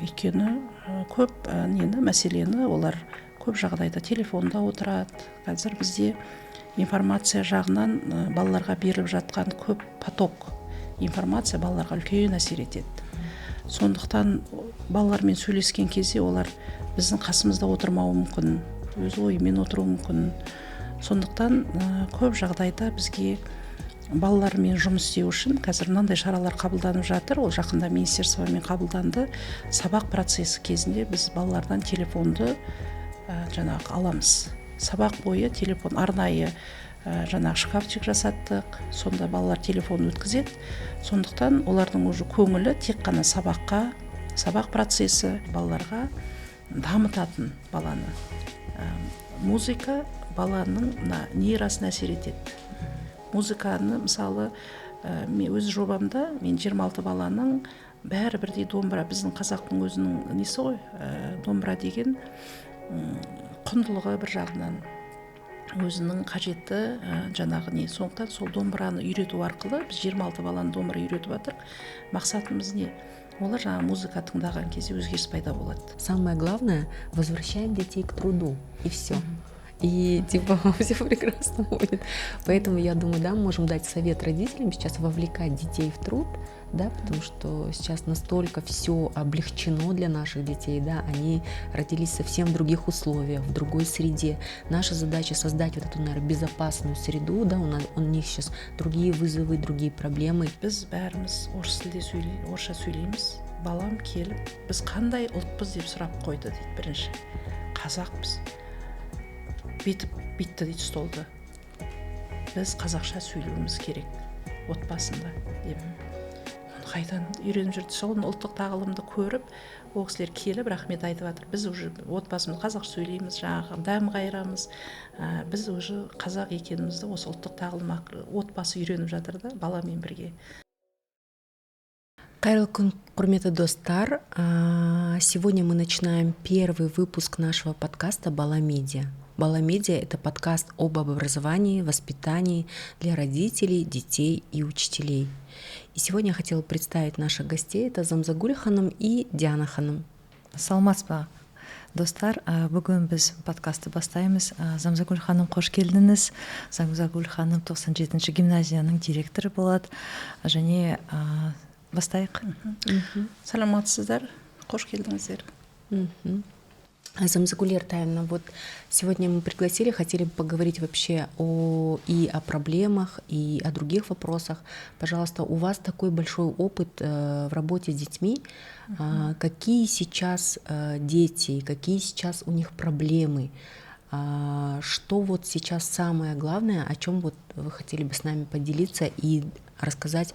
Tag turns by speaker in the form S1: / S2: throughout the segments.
S1: Өйткені көп нені, мәселені олар көп жағдайда телефонда отырады. Қазір бізде информация жағынан балаларға беріліп жатқан көп поток информация балаларға үлкен әсер етеді. Сондықтан балалармен сөйлескен кезде олар біздің қасымызда отырмауы мүмкін, өз ойымен отыруы мүмкін. Сондықтан көп жағдайда бізге балалармен жұмыс істеу үшін қазір мынандай шаралар қабылданып жатыр. Ол жақында министерствомен қабылданды. Сабақ процесі кезінде біз балалардан телефонды жаңағы аламыз. Сабақ бойы телефон арнайы жаңағы шкафчик жасаттық, сонда балалар телефон өткізеді. Сондықтан олардың уже көңілі тек қана сабаққа, сабақ процесі балаларға дамытатын баланы. Музыка баланың мына нейросына әсер етеді. Музыканы, мысалы, мен өз жобамда мен 26 баланың бәрі бірдей домбыра, біздің қазақтың өзінің несі ғой, домбыра деген құндылығы бір жағынан өзінің қажетті жаңағы не. Сондықтан сол домбыраны үйрету арқылы біз 26 баланы домбыра үйретіп жатырмық. Мақсатымыз не? Олар жаңа музыка тыңдаған кезде өзгеріс пайда болады.
S2: Самое главное, возвращаем детей к труду, и все. И типа все прекрасно будет. Поэтому я думаю, да, можем дать совет родителям сейчас вовлекать детей в труд, да, потому что сейчас настолько все облегчено для наших детей, да, они родились совсем в других условиях, в другой среде. Наша задача создать вот эту, наверное, безопасную среду, да, у них сейчас другие вызовы, другие проблемы.
S1: Біз бәріміз орыс тілде сөйлей, орысша сөйлейміз. Балам келіп, біз қандай ұлтпыз деп сұрап қойды дейді бірінші. Қазақпыз. Бүйтіп бүйтті дейді столды. Біз қазақша сөйлеуіміз керек отбасында деп. Оны қайдан үйреніп жүрді? Сол ұлттық тағылымды көріп, ол кісілер келіп рахмет айтып жатыр. Біз уже отбасымыз қазақша сөйлейміз, жаңағы дәм қайырамыз. Біз уже қазақ екенімізді осы ұлттық тағылым отбасы үйреніп жатыр да баламен бірге.
S2: Қайырлы күн, құрметті достар. Сегодня мы начинаем первый выпуск нашего подкаста «Бала Медиа». «Бала Медиа» — это подкаст об образовании, воспитании для родителей, детей и учителей. И сегодня я хотела представить наших гостей. Это Замзагуль ханым и Диана ханым.
S3: Саламатсыз ба, достар! Бүгін біз подкастты бастаймыз. Замзагүл ханым, қош келдіңіз! Замзагүл ханым 97-ші гимназияның директоры болады. Және бастайық.
S1: Саламатсыздар, қош келдіңіздер.
S2: Замзагуль Ертаевна, вот сегодня мы пригласили, хотели бы поговорить вообще и о проблемах, и о других вопросах. Пожалуйста, у вас такой большой опыт в работе с детьми. Какие сейчас дети, какие сейчас у них проблемы? Что вот сейчас самое главное, о чем вот вы хотели бы с нами поделиться и рассказать,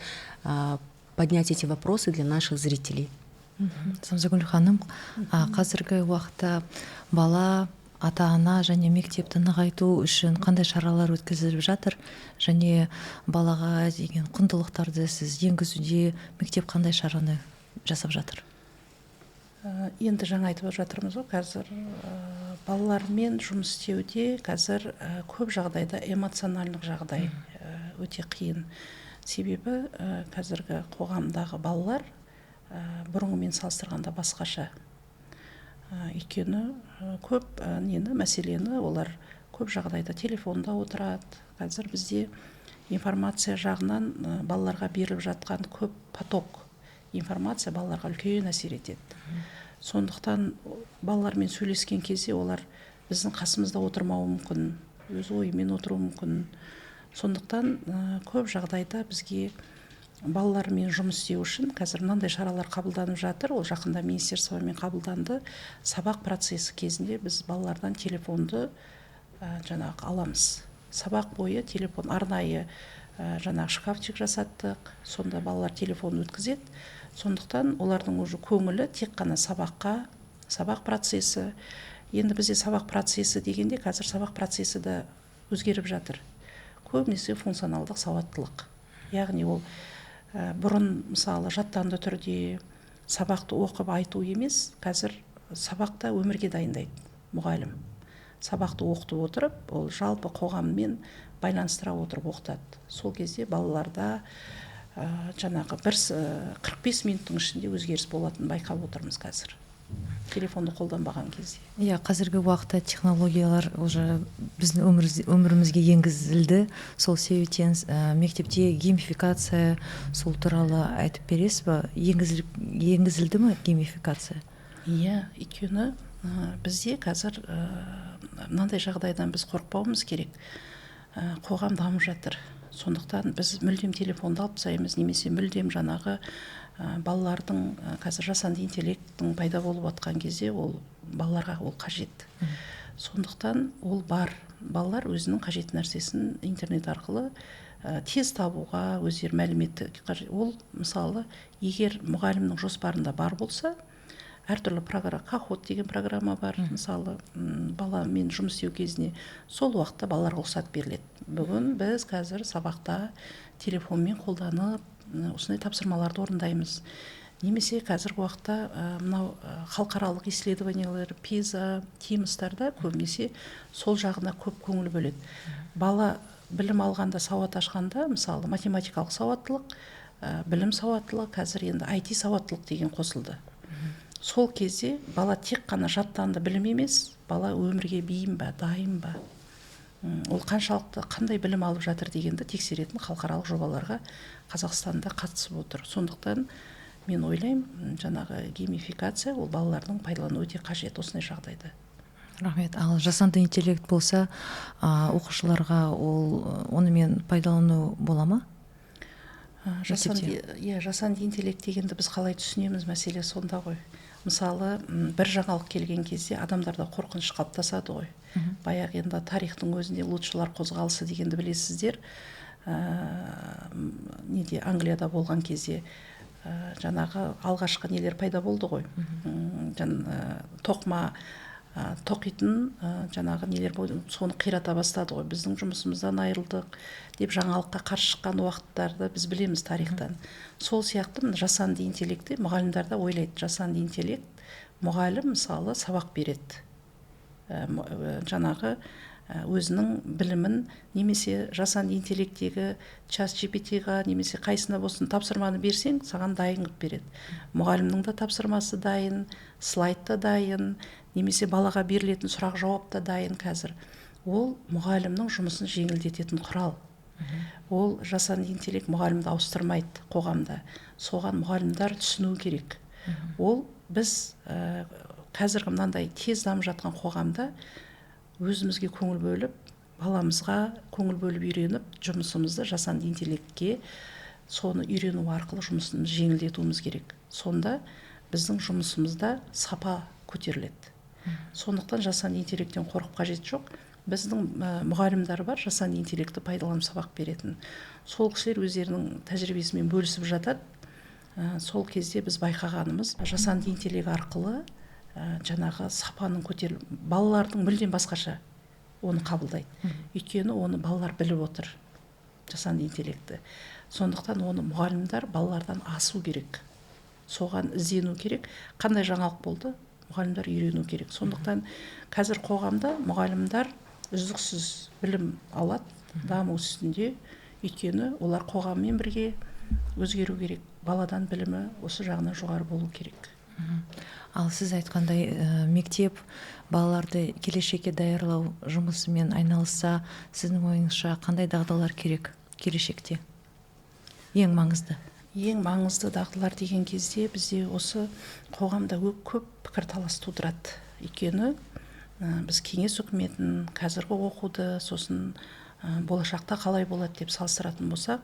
S2: поднять эти вопросы для наших зрителей?
S3: Замзагүл ханым, қазіргі уақытта бала, ата ана және мектепті нығайту үшін қандай шаралар өткізіліп жатыр және балаға деген құндылықтарды сіз енгізуде мектеп қандай шараны жасап жатыр?
S1: Енді жаңа айтып жатырмыз ғой, қазір балалармен жұмыс істеуде қазір көп жағдайда эмоциональдық жағдай өте қиын. Себебі қазіргі қоғамдағы балалар бұрынғымен салыстырғанда басқаша. Өйткені көп нені, мәселені олар көп жағдайда телефонда отырады. Қазір бізде информация жағынан балаларға беріліп жатқан көп поток информация балаларға үлкен әсер етеді. Сондықтан балалармен сөйлескен кезде олар біздің қасымызда отырмауы мүмкін, өз ойымен отыруы мүмкін. Сондықтан көп жағдайда бізге балалармен жұмыс істеу үшін қазір мынандай шаралар қабылданып жатыр. Ол жақында министерствомен қабылданды. Сабақ процесі кезінде біз балалардан телефонды жаңағы аламыз. Сабақ бойы телефон арнайы жаңағы шкафчик жасаттық, сонда балалар телефон өткізеді. Сондықтан олардың уже көңілі тек қана сабаққа, сабақ процесі. Енді бізде сабақ процесі дегенде қазір сабақ процесі де өзгеріп жатыр. Көбінесе функционалдық сауаттылық, яғни ол бұрын, мысалы, жаттанды түрде сабақты оқып айту емес, қазір сабақта өмірге дайындайды мұғалім. Сабақты оқытып отырып, ол жалпы қоғаммен байланыстыра отырып оқытады. Сол кезде балаларда Жаңағы бір 45 минуттың ішінде өзгеріс болатынын байқап отырмыз қазір, телефонды қолданбаған кезде.
S3: Иә, қазіргі уақытта технологиялар уже біздің өмірімізге енгізілді. Сол себептен мектепте геймификация, сол туралы айтып бересіз ба? Енгізілді ме геймификация?
S1: Иә, өйткені бізде қазір мынандай жағдайдан біз қорықпауымыз керек. Қоғам дамып жатыр, сондықтан біз мүлдем телефонды алып тастаймыз немесе мүлдем жаңағы балалардың, қазір жасанды интеллекттің пайда болып жатқан кезде ол балаларға ол қажет. Сондықтан ол бар, балалар өзінің қажетті нәрсесін интернет арқылы тез табуға, өздері мәліметті. Ол мысалы, егер мұғалімнің жоспарында бар болса, әртүрлі программа, Kahoot деген программа бар мысалы, баламен жұмыс істеу кезінде сол уақытта балаларға рұқсат беріледі: бүгін біз қазір сабақта телефонмен қолданып, осындай тапсырмаларды орындаймыз. Немесе қазіргі уақытта мынау халықаралық исследованиялар, PISA, TIMSS-тарда көбінесе сол жағына көп көңіл бөледі. Бала білім алғанда, сауат ашқанда, мысалы, математикалық сауаттылық, білім сауаттылығы, қазір енді IT сауаттылық деген қосылды. Сол кезде бала тек қана жаттанды білім емес, бала өмірге бейім ба, дайын ба, ол қаншалықты қандай білім алып жатыр дегенді тексеретін халықаралық жобаларға Қазақстанда қатысып отыр. Сондықтан мен ойлаймын, жаңағы геймификация ол балалардың пайдалану өте қажет осындай жағдайда.
S3: Рахмет. Ал жасанды интеллект болса, оқушыларға ол онымен пайдалану бола ма?
S1: Жасанды, иә, жасанды интеллект дегенді біз қалай түсінеміз, мәселе сонда ғой. Мысалы, бір жаңалық келген кезде адамдарда қорқыныш қалыптасады ғой. Баяғы енді тарихтың өзінде лудшылар қозғалысы дегенді білесіздер. Неде, Англияда болған кезде жаңағы алғашқы нелер пайда болды ғой. Тоқыма тоқитын жаңағы нелер болды, соны қирата бастады ғой, біздің жұмысымыздан айырылдық деп жаңалыққа қарсы шыққан уақыттарды біз білеміз тарихтан. Сол сияқты мына жасанды интеллектте мұғалімдер де ойлайды: жасанды интеллект, мұғалім мысалы сабақ береді, жаңағы өзінің білімін немесе жасанды интеллекттегі чат GPT-ға немесе қайсына болсын тапсырманы берсең, саған дайын қылып береді. Мұғалімнің де тапсырмасы дайын, слайд та дайын, немесе балаға берілетін сұрақ жауап та дайын қазір. Ол мұғалімнің жұмысын жеңілдететін құрал. Ол жасанды интеллект мұғалімді ауыстырмайды қоғамда. Соған мұғалімдер түсіну керек. Ол біз қазіргі мынандай тез дамып жатқан қоғамда өзімізге көңіл бөліп, баламызға көңіл бөліп үйреніп, жұмысымызды жасанды интеллектке соны үйрену арқылы жұмысымызды жеңілдетуіміз керек. Сонда біздің жұмысымызда сапа көтеріледі. Сондықтан жасанды интеллекттен қорқып қажет жоқ. Біздің мұғалімдер бар, жасанды интеллектті пайдаланып сабақ беретін. Сол кісілер өздерінің тәжірибесімен бөлісіп жатады. Сол кезде біз байқағанымыз, жасанды интеллект арқылы жаңағы сапаның көтерілу, балалардың мүлдем басқаша оны қабылдайды. Өйткені оны балалар біліп отыр, жасанды интеллектті. Сондықтан оны мұғалімдер балалардан асу керек. Соған іздену керек. Қандай жаңалық болды, мұғалімдер үйрену керек. Сондықтан қазір қоғамда мұғалімдер үздіксіз білім алады, даму үстінде. Өйткені олар қоғаммен бірге өзгеру керек. Баладан білімі осы жағынан жоғары болу керек.
S3: Ал сіз айтқандай, мектеп балаларды келешекке даярлау жұмысымен айналысса, сіздің ойыңызша қандай дағдылар керек келешекте? Ең маңызды.
S1: Ең маңызды дағдылар деген кезде бізде осы қоғамда көп пікірталас тудырады. Өйткені біз кеңес үкіметін, қазіргі оқуды, сосын болашақта қалай болады деп салыстыратын болсақ,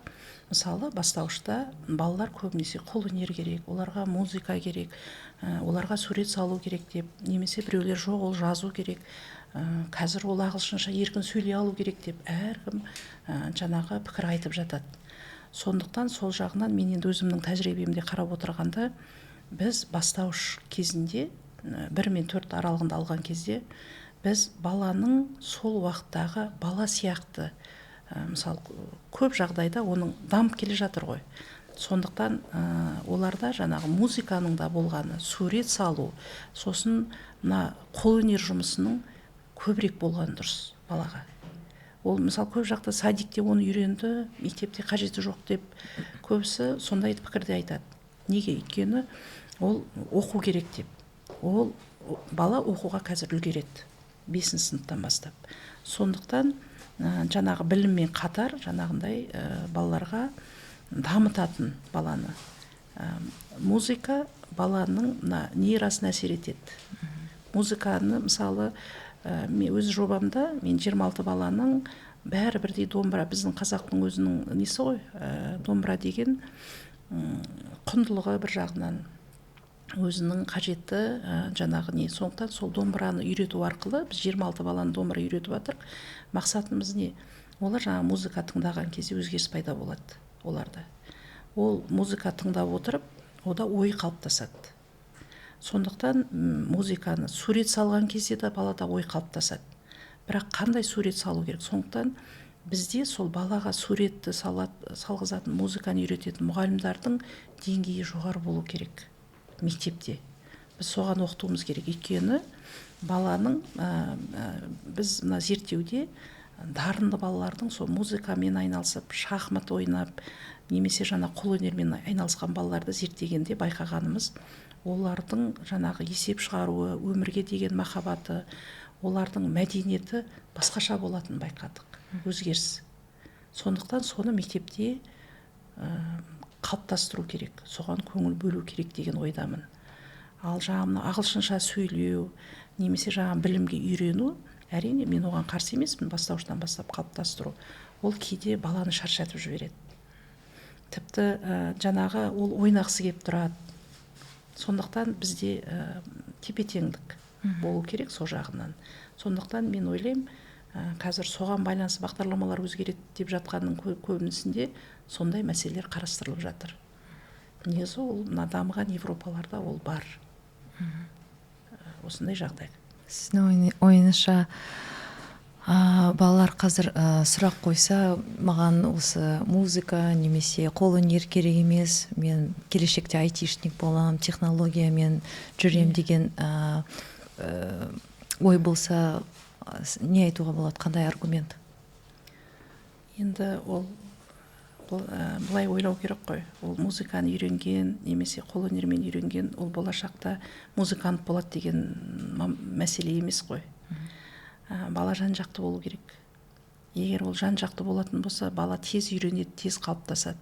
S1: мысалы, бастауышта балалар көбінесе қолөнер керек, оларға музыка керек, оларға сурет салу керек деп, немесе біреулер жоқ, ол жазу керек, қазір ол ағылшынша еркін сөйлей алу керек деп әркім жаңағы пікір айтып жатады. Сондықтан сол жағынан мен енді өзімнің тәжірибемде қарап отырғанда, біз бастауыш кезінде, 1 мен 4 аралығында алған кезде, біз баланың сол уақыттағы бала сияқты, мысалы, көп жағдайда оның дамып келе жатыр ғой. Сондықтан оларда жаңағы музыканың да болғаны, сурет салу, сосын мына қолөнер жұмысының көбірек болғаны дұрыс балаға. Ол мысалы көп жақта садикте оны үйренді, мектепте қажеті жоқ деп көбісі сондай пікірде айтады. Неге? Өйткені ол оқу керек деп. Ол бала оқуға қазір үлгереді 5 сыныптан бастап. Сондықтан жаңағы біліммен қатар жаңағындай балаларға дамытатын баланы. Музыка баланың мына нейросына әсер етеді. Музыканы мысалы мен өз жобамда мен 26 баланың бәрі бірдей домбыра, біздің қазақтың өзінің несі ғой, домбыра деген құндылығы бір жағынан өзінің қажетті жаңағы не. Сондықтан сол домбыраны үйрету арқылы біз 26 баланы домбыра үйретіп жатырық. Мақсатымыз не? Олар жаңа музыка тыңдаған кезде өзгеріс пайда болады оларда. Ол музыка тыңдап отырып, ода ой қалыптасады. Сондықтан музыканы сурет салған кезде де балада ой қалыптасады. Бірақ қандай сурет салу керек? Сондықтан бізде сол балаға суретті салғызатын, музыканы үйрететін мұғалімдардың деңгейі жоғары болу керек мектепте. Біз соған оқытуымыз керек. Өйткені баланың біз мына зерттеуде дарынды балалардың сол музыкамен айналысып, шахмат ойнап, немесе жаңа қолөнермен айналысқан балаларды зерттегенде байқағанымыз, олардың жаңағы есеп шығаруы, өмірге деген махаббаты, олардың мәдениеті басқаша болатынын байқадық, өзгеріс. Сондықтан соны мектепте қалыптастыру керек, соған көңіл бөлу керек деген ойдамын. Ал жаңа мына ағылшынша сөйлеу немесе жаңа білімге үйрену, әрине мен оған қарсы емеспін, бастауыштан бастап қалыптастыру. Ол кейде баланы шаршатып жібереді. Тіпті жаңағы ол ойнағысы келіп тұрады. Сондықтан бізде тепе-теңдік болу керек сол жағынан. Сондықтан мен ойлаймын, қазір соған байланысты бағдарламалар өзгереді деп жатқанның көбінісінде сондай мәселелер қарастырылып жатыр. Негізі ол мына дамыған Европаларда ол бар. Осындай жағдай.
S3: Сіздің ойыңызша балалар қазір сұрақ қойса, маған осы музыка немесе қолөнер керек емес, мен келешекте айтишник боламын, технологиямен жүрем деген ой болса, не айтуға болады, қандай аргумент?
S1: Енді ол былай ойлау керек қой. Ол музыканы үйренген немесе қолөнермен үйренген, ол болашақта музыкант болады деген мәселе емес қой. Бала жан-жақты болу керек. Егер ол жан-жақты болатын болса, бала тез үйренеді, тез қалыптасады.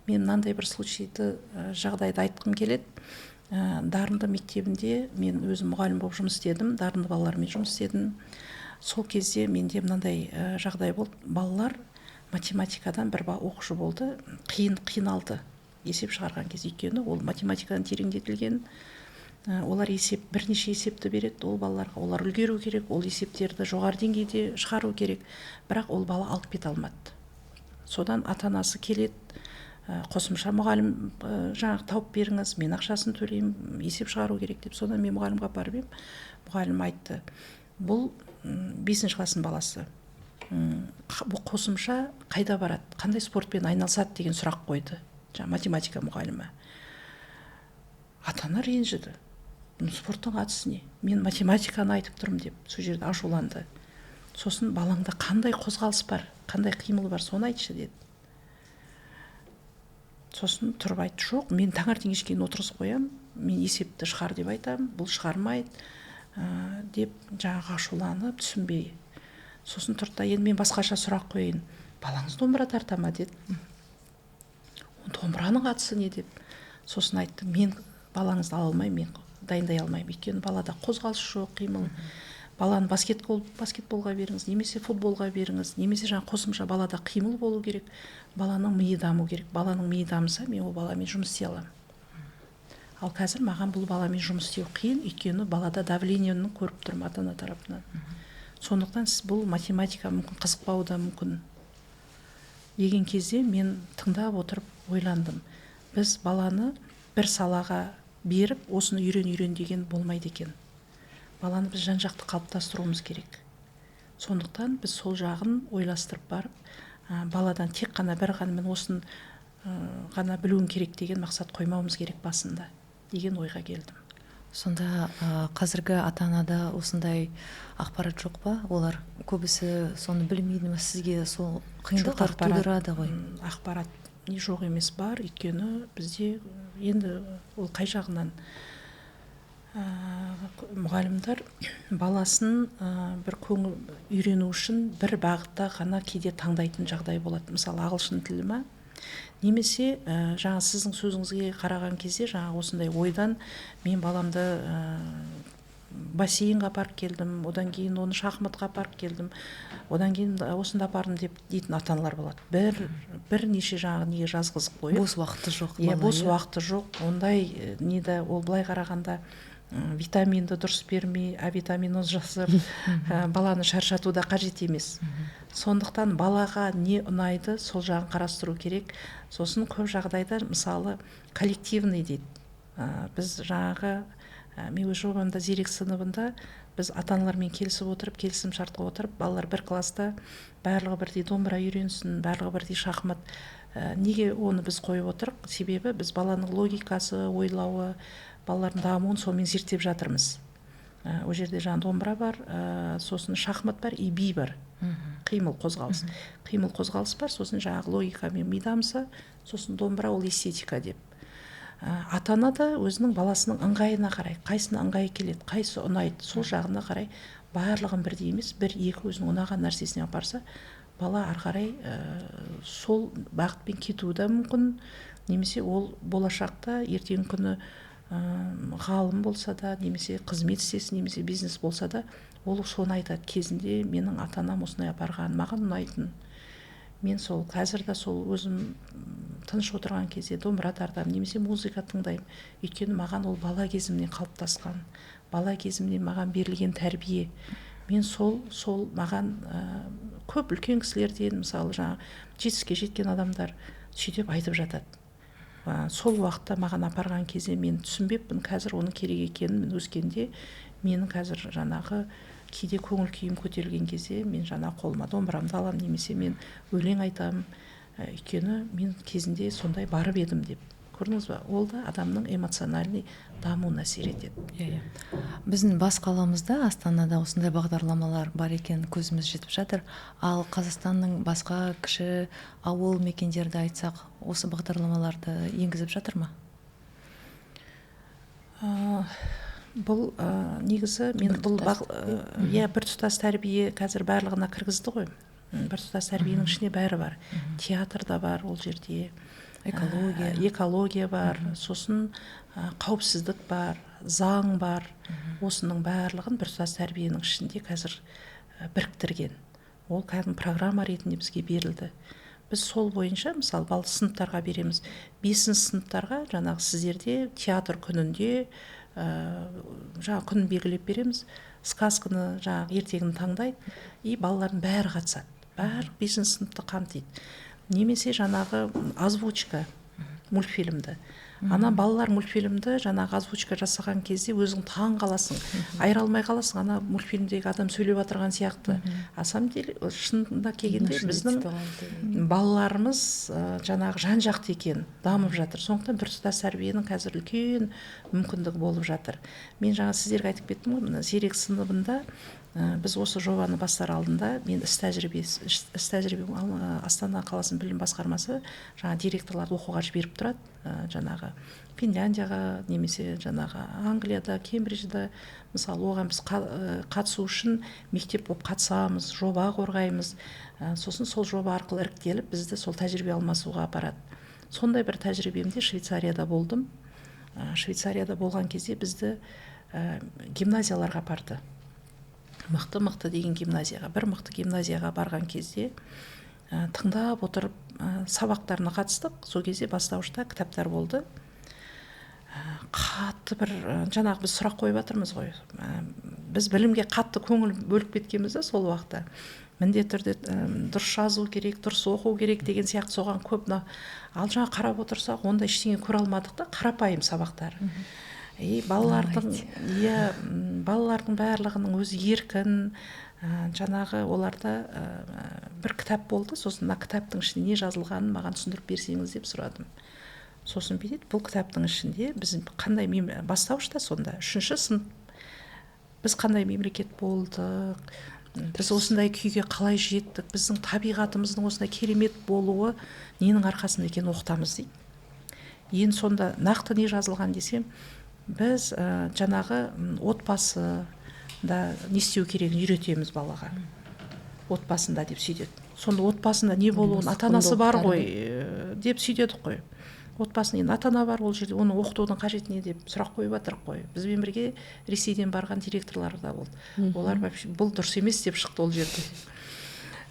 S1: Мен мынандай бір случайды, жағдайды айтқым келеді. Дарынды мектебінде мен өзім мұғалім болып жұмыс істедім, дарынды балалармен жұмыс істедім. Сол кезде менде мынандай жағдай болды. Балалар математикадан бір оқушы болды, қиналды есеп шығарған кезде. Өйткені ол математикадан тереңдетілген. Олар есеп, бірнеше есепті береді ол балаларға, олар үлгеру керек, ол есептерді жоғары деңгейде шығару керек. Бірақ ол бала алып кете алмады. Содан ата-анасы келеді, қосымша мұғалім жаңағы тауып беріңіз, мен ақшасын төлеймін, есеп шығару керек деп. Содан мен мұғалімге апарып едім. Мұғалім айтты, бұл 5 класстың баласы, бұл қосымша қайда барады, қандай спортпен айналысады деген сұрақ қойды жаңа математика мұғалімі. Ата-ана ренжіді. Спорттың қатысы не? Мен математиканы айтып тұрмын деп сол жерде ашуланды. Сосын балаңда қандай қозғалыс бар, қандай қимыл бар, соны айтшы деді. Сосын тұрып айтты, жоқ, мен таңертең кешке дейін отырғызып қоямын, мен есепті шығар деп айтамын, бұл шығармайды деп жаңағы ашуланып, түсінбей. Сосын тұрды да, енді мен басқаша сұрақ қояйын, балаңыз домбыра тарта ма деді. Домбыраның қатысы не деп. Сосын айтты, мен балаңызды ала алмаймын, мен дайындай алмаймын, өйткені балада қозғалыс жоқ, қимыл. Баланы баскетболға беріңіз, немесе футболға беріңіз, немесе жаңа қосымша балада қимыл болу керек, баланың миы даму керек. Баланың миы дамыса, мен ол баламен жұмыс істей аламын. Ал қазір маған бұл баламен жұмыс істеу қиын, өйткені балада давлениені көріп тұрмын ата-ана тарапынан. Сондықтан сіз бұл математика мүмкін қызықпауы да мүмкін деген кезде мен тыңдап отырып ойландым. Біз баланы бір салаға беріп, осыны үйрен деген болмайды екен. Баланы біз жан-жақты қалыптастыруымыз керек. Сондықтан біз сол жағын ойластырып барып, баладан тек қана бір ғана мен осыны ғана білуім керек деген мақсат қоймауымыз керек басында деген ойға келдім.
S3: Сонда қазіргі ата анада осындай ақпарат жоқ па? Олар көбісі соны білмейді ме? Сізге сол қиындықтар тудырады ғой.
S1: Ақпарат не жоқ емес, бар. Өйткені бізде енді ол қай жағынан, мұғалімдер баласын бір көңіл үйрену үшін бір бағытта ғана кейде таңдайтын жағдай болады. Мысалы, ағылшын тілі ма, немесе жаңа сіздің сөзіңізге қараған кезде жаңа осындай ойдан мен баламды бассейнге апарып келдім, одан кейін оны шахматқа апарып келдім, одан кейін осында апардым деп дейтін ата аналар болады. Бірнеше жаңағы неге жазғызып қойып,
S3: бос уақыты жоқ.
S1: Иә, бос уақыты жоқ. Ондай неде ол былай қарағанда витаминді дұрыс бермей, авитаминоз жасап, баланы шаршату да қажет емес. Сондықтан балаға не ұнайды, сол жағын қарастыру керек. Сосын көп жағдайда, мысалы, коллективный дейді. Біз жаңағы мен өз жобамда «Зерек» сыныбында біз ата аналармен келісіп отырып, келісім шартқа отырып, балалар бір класста барлығы бірдей домбыра үйренсін, барлығы бірдей шахмат. Неге оны біз қойып отырық? Себебі біз баланың логикасы, ойлауы, балалардың дамуын сонымен зерттеп жатырмыз. Ол жерде жаңа домбыра бар, сосын шахмат бар и би бар, қимыл қозғалыс, қимыл қозғалыс бар. Сосын жаңағы логика мен ми дамыса, сосын домбыра ол эстетика деп. Ата ана да өзінің баласының ыңғайына қарай, қайсына ыңғайы келеді, қайсы ұнайды, сол жағына қарай барлығын бірдей емес, бір екі өзінің ұнаған нәрсесіне апарса, бала ары қарай сол бағытпен кетуі де мүмкін. Немесе ол болашақта ертеңгі күні ғалым болса да, немесе қызмет істесін, немесе бизнес болса да, ол соны айтады: кезінде менің ата анам осындай апарған, маған ұнайтын, мен сол қазір де сол өзім тыныш отырған кезде домбыра тартамын немесе музыка тыңдаймын, өйткені маған ол бала кезімнен қалыптасқан, бала кезімнен маған берілген тәрбие. Мен сол маған көп үлкен кісілерден, мысалы, жаңа жетістікке жеткен адамдар сөйтіп айтып жатады. Сол уақытта маған апарған кезде мен түсінбеппін, қазір оның керек екенін мен өскенде, менің қазір жаңағы кейде көңіл күйім көтерілген кезде мен жаңа қолыма домбырамды аламын немесе мен өлең айтамын, өйткені мен кезінде сондай барып едім деп. Көрдіңіз ба, ол да адамның эмоциональный дамуына әсер етеді.
S3: Иә, иә. Біздің бас қаламызда, Астанада осындай бағдарламалар бар екен, көзіміз жетіп жатыр. Ал Қазақстанның басқа кіші ауыл мекендерді айтсақ, осы бағдарламаларды енгізіп жатыр ма?
S1: Бұл негізі мен бұл, иә, біртұтас тәрбие қазір барлығына кіргізді ғой. Біртұтас тәрбиенің ішінде бәрі бар, театр да бар ол жерде,
S3: экология,
S1: экология бар, сосын қауіпсіздік бар, заң бар. Осының барлығын біртұтас тәрбиенің ішінде қазір біріктірген. Ол кәдімгі программа ретінде бізге берілді. Біз сол бойынша, мысалы, бал сыныптарға береміз. Бесінші сыныптарға жаңағы сіздерде театр күнінде жаңағы күнін белгілеп береміз, сказканы, жаңағы ертегіні таңдайды и балалардың бәрі қатысады, барлық бесінші сыныпты қамтиды. Немесе жаңағы озвучка мультфильмді, ана балалар мультфильмді жаңағы озвучка жасаған кезде өзің таң қаласың, айыра алмай қаласың, ана мультфильмдегі адам сөйлеп отырған сияқты. На самом деле, шынында келгенде, біздің балаларымыз жаңағы жан жақты екен, дамып жатыр. Сондықтан біртұтас тәрбиенің қазір үлкен мүмкіндігі болып жатыр. Мен жаңа сіздерге айтып кеттім ғой, мына «Зерек» сыныбында біз осы жобаны бастар алдында мен іс тәжірибе Астана қаласының білім басқармасы жаңа директорларды оқуға жіберіп тұрады, жаңағы Финляндияға немесе жаңағы Англияда, Кембриджда. Мысалы, оған біз қатысу үшін мектеп болып қатысамыз, жоба қорғаймыз. Сосын сол жоба арқылы іріктеліп, бізді сол тәжірибе алмасуға апарады. Сондай бір тәжірибемде Швейцарияда болдым. Швейцарияда болған кезде бізді гимназияларға апарды, мықты мықты деген гимназияға. Бір мықты гимназияға барған кезде тыңдап отырып, сабақтарына қатыстық. Сол кезде бастауышта кітаптар болды. Қатты бір жаңағы біз сұрақ қойып жатырмыз ғой, біз білімге қатты көңіл бөліп кеткенбіз да сол уақытта. Міндетті түрде дұрыс жазу керек, дұрыс оқу керек деген сияқты, соған көп. Ал жаңа қарап отырсақ, ондай ештеңе көре алмадық та, қарапайым сабақтар. И балалардың, иә, балалардың барлығының өзі еркін. Жаңағы оларда бір кітап болды. Сосын мына кітаптың ішінде не жазылғанын маған түсіндіріп берсеңіз деп сұрадым. Сосын бүйтеді, бұл кітаптың ішінде біз қандай бастауышта сонда 3-ші сынып, біз қандай мемлекет болдық, біз осындай күйге қалай жеттік, біздің табиғатымыздың осындай керемет болуы ненің арқасында екенін оқытамыз дейді. Енді сонда нақты не жазылған десем, біз жаңағы отбасында не істеу керегін үйретеміз балаға. Отбасында деп сөйтеді. Сонда отбасында не болуын, ата-анасы бар ғой деп сөйтедік қой. Отбасында енді ата-ана бар, ол жерде оны оқытудың қажеті не деп сұрақ қойып жатырық қой. Бізбен бірге Ресейден барған директорлар да болды. Олар вообще бұл дұрыс емес деп шықты ол жерде.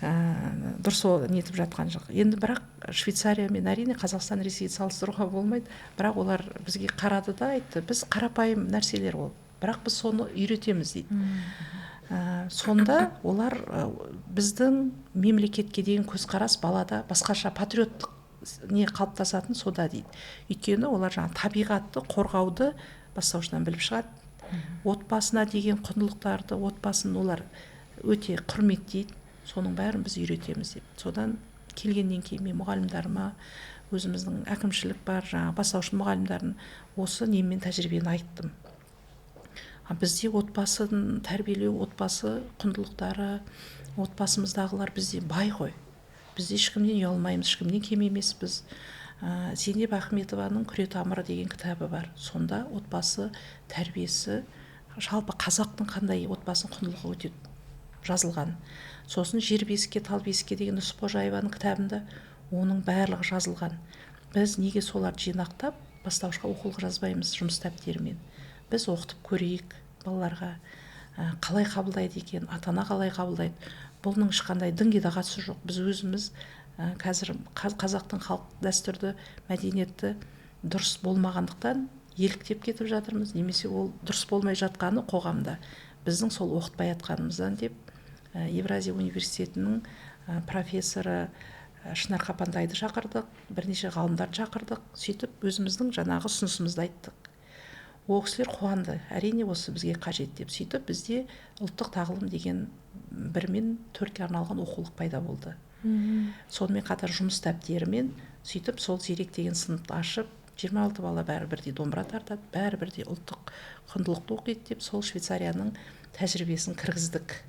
S1: Дұрыс ол нетіп жатқан жоқ. Енді бірақ Швейцария мен әрине Қазақстан, Ресейді салыстыруға болмайды. Бірақ олар бізге қарады да айтты, біз қарапайым нәрселер ол, бірақ біз соны үйретеміз дейді. Сонда олар біздің мемлекетке деген көзқарас балада басқаша патриоттық не қалыптасатын сода дейді. Өйткені олар жаңа табиғатты қорғауды бастаушыдан біліп шығады. Отбасына деген құндылықтарды, отбасын олар өте құрметтейді. Соның бәрін біз үйретеміз деп. Содан келгеннен кейін мен мұғалімдарыма, өзіміздің әкімшілік бар, жаңа бастауыш мұғалімдарын осы немен тәжірибені айттым. Бізде отбасын тәрбиелеу, отбасы құндылықтары, отбасымыздағылар бізде бай ғой. Біз ешкімнен ұялмаймыз, ешкімнен кем емеспіз. Зейнеп Ахметованың «Күре тамыры» деген кітабы бар. Сонда отбасы тәрбиесі, жалпы қазақтың қандай отбасының құндылығы өте жазылған. Сосын «Жер бесікке, тал бесікке» деген Нүсіпқожаеваның кітабында оның барлығы жазылған. Біз неге соларды жинақтап бастауышқа оқулық жазбаймыз жұмыс дәптерімен? Біз оқытып көрейік балаларға, қалай қабылдайды екен, ата-ана қалай қабылдайды. Бұның ешқандай дінге де қатысы жоқ. Біз өзіміз қазір қазақтың халық дәстүрді, мәдениетті дұрыс болмағандықтан еліктеп кетіп жатырмыз, немесе ол дұрыс болмай жатқаны қоғамда біздің сол оқытпай жатқанымыздан деп Евразия университетінің профессоры Шынар Қапантайды шақырдық, бірнеше ғалымдарды шақырдық. Сөйтіп өзіміздің жаңағы ұсынысымызды айттық. Ол кісілер қуанды, әрине осы бізге қажет деп. Сөйтіп бізде ұлттық тағылым деген 1 мен 4-ке арналған оқулық пайда болды. Сонымен қатар жұмыс дәптерімен сөйтіп сол Зерек деген сыныпты ашып, 26 бала бәрі бірдей домбыра тартады, бәрі бірдей ұлттық құндылықты оқиды деп сол Швейцарияның тәжірибесін кіргіздік.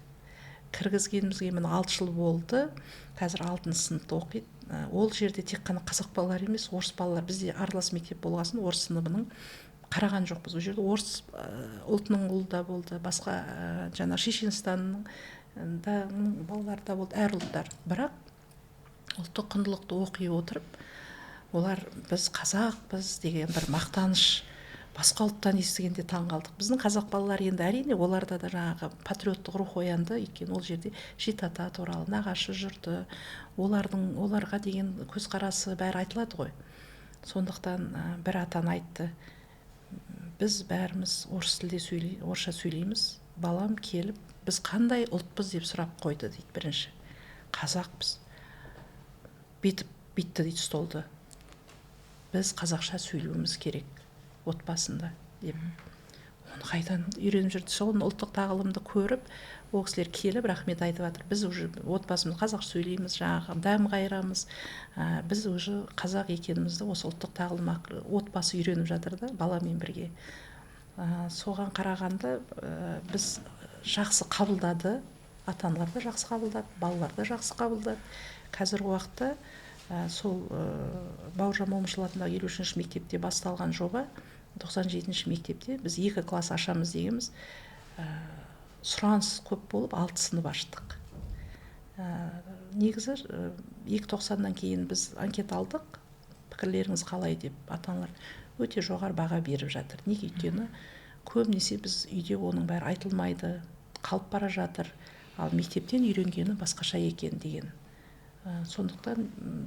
S1: Кіргізгенімізге міне 6 жыл болды. Қазір 6 сыныпта оқиды. Ол жерде тек қана қазақ балалар емес, орыс балалар. Бізде аралас мектеп болғасын орыс сыныбының қараған жоқпыз. Ол жерде орыс ұлтының ұлы да болды, басқа жаңа Шешенстанның да балалары да болды, әр ұлттар. Бірақ ұлттық құндылықты оқи отырып, олар біз қазақпыз деген бір мақтаныш, басқа ұлттан естігенде таң қалдық. Біздің қазақ балалары енді әрине оларда да жаңағы патриоттық рух оянды, өйткені ол жерде жеті ата туралы, нағашы жұрты, оларға деген көзқарасы бәрі айтылады ғой. Сондықтан бір атан айтты, біз бәріміз орыс тілде орысша сөйлейміз, балам келіп, біз қандай ұлтпыз деп сұрап қойды дейді бірінші. Қазақпыз. Бүйтіп бүйтті дейді столды. Біз қазақша сөйлеуіміз керек отбасында деп. Оны қайдан үйреніп жүрді? Сол ұлттық тағылымды көріп, ол кісілер келіп рахмет айтып жатыр. Біз уже отбасымыз қазақша сөйлейміз, жаңағы дәм қайырамыз. Біз уже қазақ екенімізді осы ұлттық тағылым отбасы үйреніп жатыр да баламен бірге. Соған қарағанда біз жақсы қабылдады, ата-аналар да жақсы қабылдады, балалар да жақсы қабылдады. Қазіргі уақытта сол Бауыржан Момышұлы атындағы 53-ші мектепте басталған жоба, 97-ші мектепте біз 2 класс ашамыз дегенбіз, сұраныс көп болып 6 сынып аштық. Негізі 2.90-нан кейін біз анкета алдық, пікірлеріңіз қалай деп ата-аналар өте жоғары баға беріп жатыр. Неге? Өйткені көбінесе біз үйде оның бәрі айтылмайды, қалып бара жатыр, ал мектептен үйренгені басқаша екен деген. Сондықтан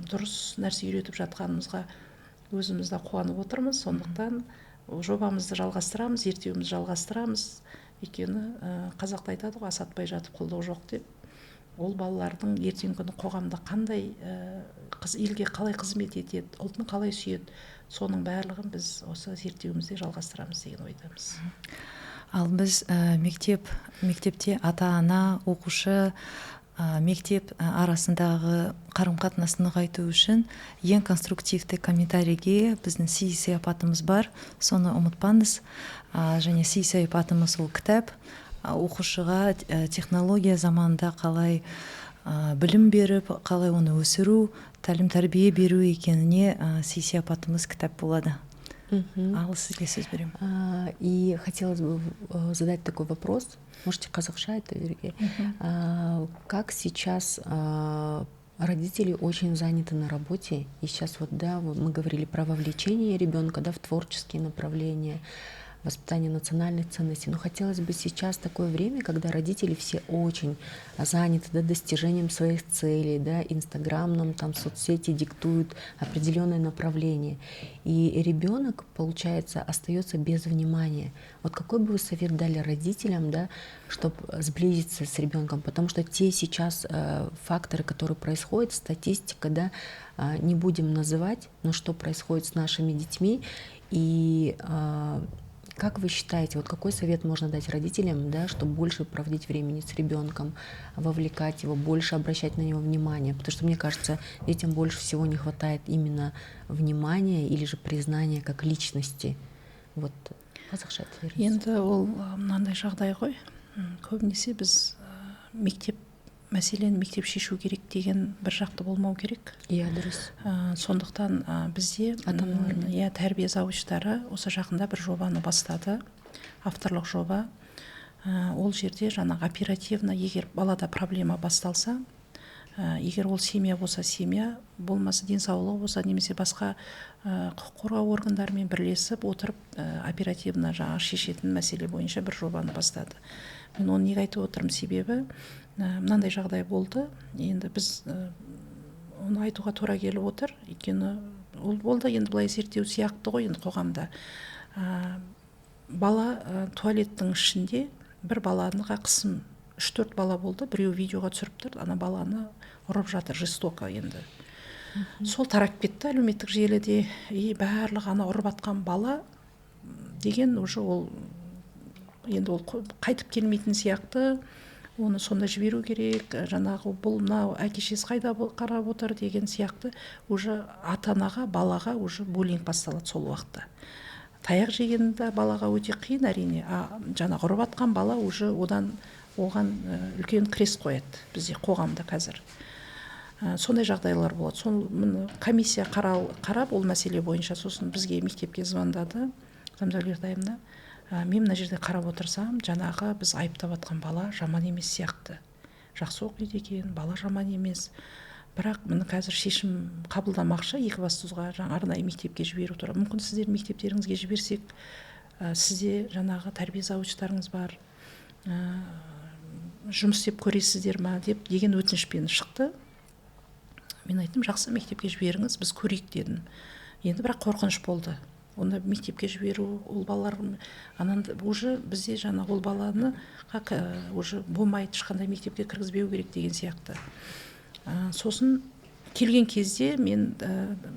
S1: дұрыс нәрсе үйретіп жатқанымызға өзіміз де қуанып отырмыз. Сондықтан жобамызды жалғастырамыз, зерттеуімізді жалғастырамыз. Өйткені қазақта айтады ғой, асатпай жатып құлдық жоқ деп. Ол балалардың ертеңгі күні қоғамда қандай елге қалай қызмет етеді, ұлтын қалай сүйеді, соның барлығын біз осы зерттеуімізде жалғастырамыз деген ойдамыз.
S3: Ал біз мектепте ата-ана, оқушы, Мектеп арасындағы қарым-қатынасты нығайту үшін ең конструктивті комментарийге біздің сый сияпатымыз бар, соны ұмытпаңыз. Және сый сияпатымыз ол кітап. Оқушыға технология заманында қалай білім беріп, қалай оны өсіру, тәлім тәрбие беру екеніне сый сияпатымыз кітап болады. Ал сізге сөз беремін.
S2: И хотелось бы задать такой вопрос, можете қазақша это беруге. Как сейчас родители очень заняты на работе, и сейчас вот, да, мы говорили про вовлечение ребенка, да, в творческие направления, воспитание национальных ценностей. Но хотелось бы сейчас такое время, когда родители все очень заняты, да, достижением своих целей, да, Инстаграм нам там, соцсети диктуют определенное направление. И ребенок, получается, остается без внимания. Вот какой бы вы совет дали родителям, да, чтобы сблизиться с ребенком? Потому что те сейчас факторы, которые происходят, статистика, да, не будем называть, но что происходит с нашими детьми, и как вы считаете, вот какой совет можно дать родителям, да, чтобы больше проводить времени с ребенком, вовлекать его, больше обращать на него внимание? Потому что, мне кажется, детям больше всего не хватает именно внимания или же признания как личности. Вот қазақша айтып беріңіз.
S1: Енді ол мынандай жағдай ғой. Көбінесе біз мектеп мәселені мектеп шешу керек деген бір жақты болмау керек.
S2: Иә, дұрыс.
S1: Сондықтан бізде
S2: Ата-аналармен.
S1: Иә, тәрбие завучтары осы жақында бір жобаны бастады, авторлық жоба. Ол жерде жаңағы оперативно, егер балада проблема басталса, егер ол семья болса, семья болмаса, денсаулығы болса немесе басқа, құқық қорғау органдарымен бірлесіп отырып, оперативно жаңағы шешетін мәселе бойынша бір жобаны бастады. Мен оны неге айтып отырмын? Себебі мынандай жағдай болды. Енді біз оны айтуға тура келіп отыр, өйткені ол да енді былай зерттеу сияқты ғой енді қоғамда. Бала туалеттің ішінде бір балаға қысым, үш төрт бала болды, біреу видеоға түсіріп тұр, ана баланы ұрып жатыр жестоко. Енді сол тарап кетті әлеуметтік желіде, и барлығы ана ұрып атқан бала деген уже ол енді ол қайтып келмейтін сияқты, оны сонда жіберу керек, жаңағы бұл мынау әке шешесі қайда қарап отыр деген сияқты. Уже ата анаға, балаға уже буллинг басталады. Сол уақытта таяқ жеген де балаға өте қиын, әрине. А жаңағы ұрып атқан бала уже одан оған үлкен крест қояды. Бізде қоғамда қазір сондай жағдайлар болады. Сол міне комиссия қарап ол мәселе бойынша, сосын бізге мектепке звондады Замзагүл Ертаевна. Мен мына жерде қарап отырсам, жаңағы біз айыптап жатқан бала жаман емес сияқты, жақсы оқиды екен, бала жаман емес, бірақ міне қазір шешім қабылдамақшы Екібастұзға жаңа арнайы мектепке жіберу туралы. Мүмкін, сіздер мектептеріңізге жіберсек, сізде жаңағы тәрбие завучтарыңыз бар, жұмыс істеп көресіздер ма деп деген өтінішпен шықты. Мен айттым: «Жақсы, мектепке жіберіңіз, біз көрейік», – дедім. Енді бірақ қорқыныш болды онда мектепке жіберу. Ол балалар анан уже бізде жаңағы ол баланы как уже болмайды, ешқандай мектепке кіргізбеу керек деген сияқты. Сосын келген кезде мен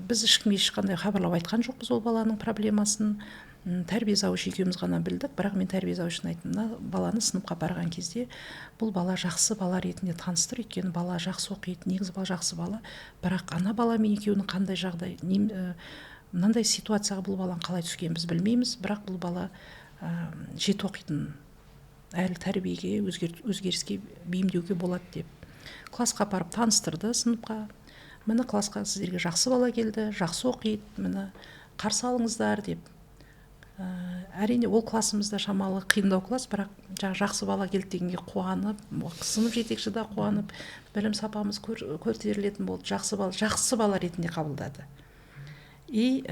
S1: біз ешкімге ешқандай хабарлап айтқан жоқпыз ол баланың проблемасын. Тәрбие завуч екеуміз ғана білдік. Бірақ мен тәрбие завучына айттым: «Мына баланы сыныпқа барған кезде бұл бала жақсы бала ретінде таныстыр, өйткені бала жақсы оқиды, негізі бала жақсы бала, бірақ ана баламен екеуінің қандай жағдай, мынандай ситуацияға бұл баланың қалай түскенін біз білмейміз, бірақ бұл бала жеті оқитын, әлі тәрбиеге, өзгеріске бейімдеуге болады», – деп. Классқа апарып таныстырды сыныпқа: «Міне, классқа сіздерге жақсы бала келді, жақсы оқиды, міне, қарсы алыңыздар», – деп. Әрине, ол классымызда шамалы қиындау класс, бірақ жаңағы жақсы бала келді дегенге қуанып, сынып жетекші де қуанып, білім сапамыз көтерілетін болды, жақсы бала, жақсы бала ретінде қабылдады. И